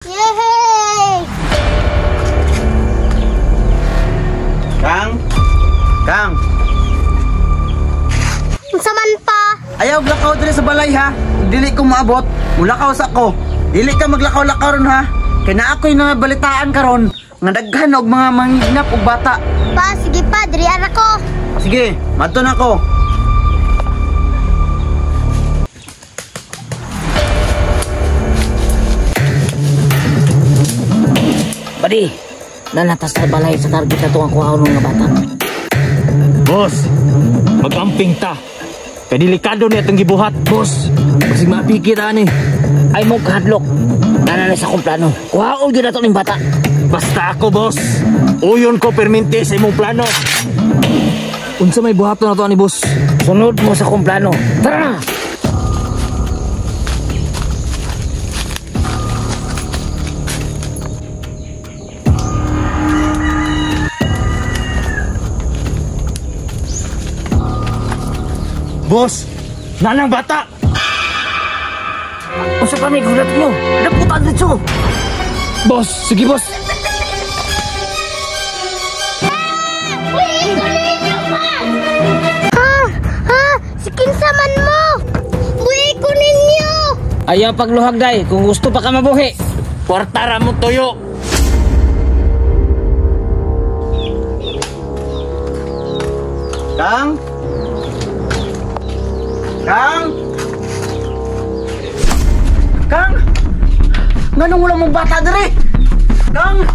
Yehey! Kang? Kang? Unsa man pa? Ayaw glakaw diri sa balay ha. Dili ko maabot, mulakaw sa ko. Dili ka maglakaw-lakaw ron ha. Kay naa ko'y nabalitaan karon nga daghan og mga mangignap og bata. Pa, sige pa, diri ara ko. Sige, madto na ko. Badi, nanatas sa balay sa target na itong kuhaon ng bata. Boss, mag-amping ta. Kay delikado niya itong gibuhat. Boss, basig mapiki ta ni. Ay mo kahadlok. Nananay sa akong plano. Kuhaon gyud nato ning bata. Basta ako, boss. Uyon ko perminti sa imong plano. Unsa may buhaton nato ani, boss? Sunod mo sa akong plano. Tara na! Boss, nanang bata! Unsa pa may gulat nyo? Naputan dito! Boss, sige boss. Ha? Ha? Si kinsa man mo? Buhi ko ninyo! Ayaw pagluhag day, kung gusto pa ka mabuhi. Kwarta ra mo tuyo. Kang? Kang? Kang? Nganong wala mong bata diri? Kang?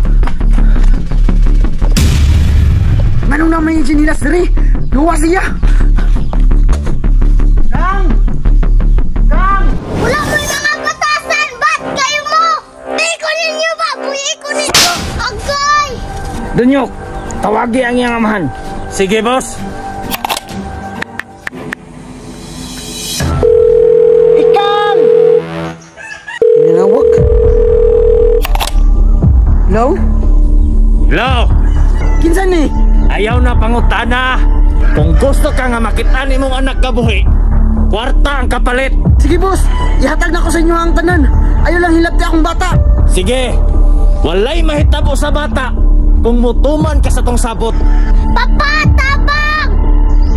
Nganong naman yung sinilas diri? Luwa siya! Kang! Kang! Wala mo'y mga batasan! Ba't kayo mo? Buhi ko ninyo ba? Buhi ko ninyo! Agay! Dunyok, tawagi ang iyang amahan. Sige, boss. Ikang! Nanawag. Hello? Hello? Kinsa ni? Ayaw na pangutana. Kung gusto ka nga makitaan imong anak kabuhi, kwarta ang kapalit. Sige boss, ihatag na ko sa inyo ang tanan. Ayaw lang hilapti akong bata. Sige, walay mahitabo sa bata kung mutuman ka sa tong sabot. Papa, tabang!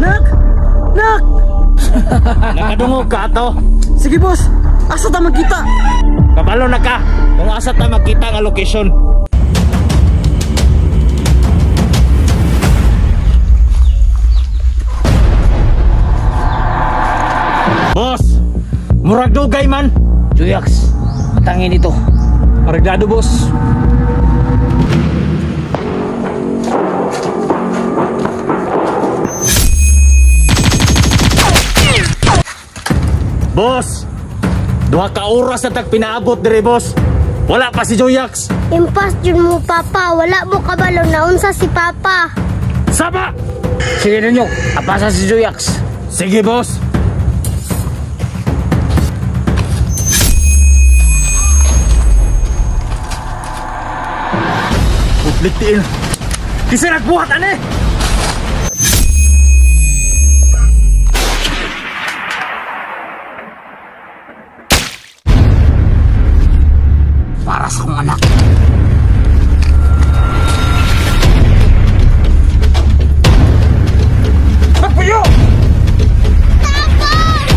Nak! Nak! Nakadungog ka ato. Sige boss, asa ta magkita? Kabalo na ka kung asa ta magkita nga lokasyon. Boss, murag dugay man. Juyax, matangin dito. Areglado, boss. Boss, duha ka oras na tag pinaabot dire, boss. Wala pa si Joyax. Impas jud mo, Papa. Wala mo kabalo na unsa si Papa. Saba! Sige Dunyok, apasa si Joyax. Sige, boss. Putlik tiil. Kisa nagbuhat ani. Para sa akong anak. Magpuyo!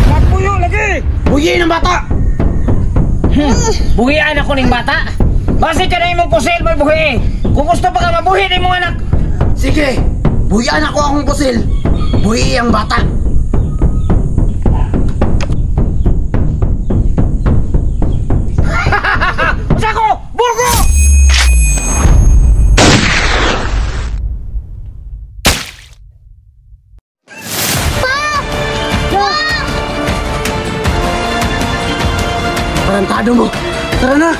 Magpuyo lagi! Buyi ng bata! Buhian ako ning bata. Basi ka na imong pusil mo'y buhi. Kung gusto pa ka mabuhi ni imong anak. Sige, buhian ako akong pusil. Buhi ang bata. Usa ko! Burgo! Pa! Pa! Parantado mo. Tara na!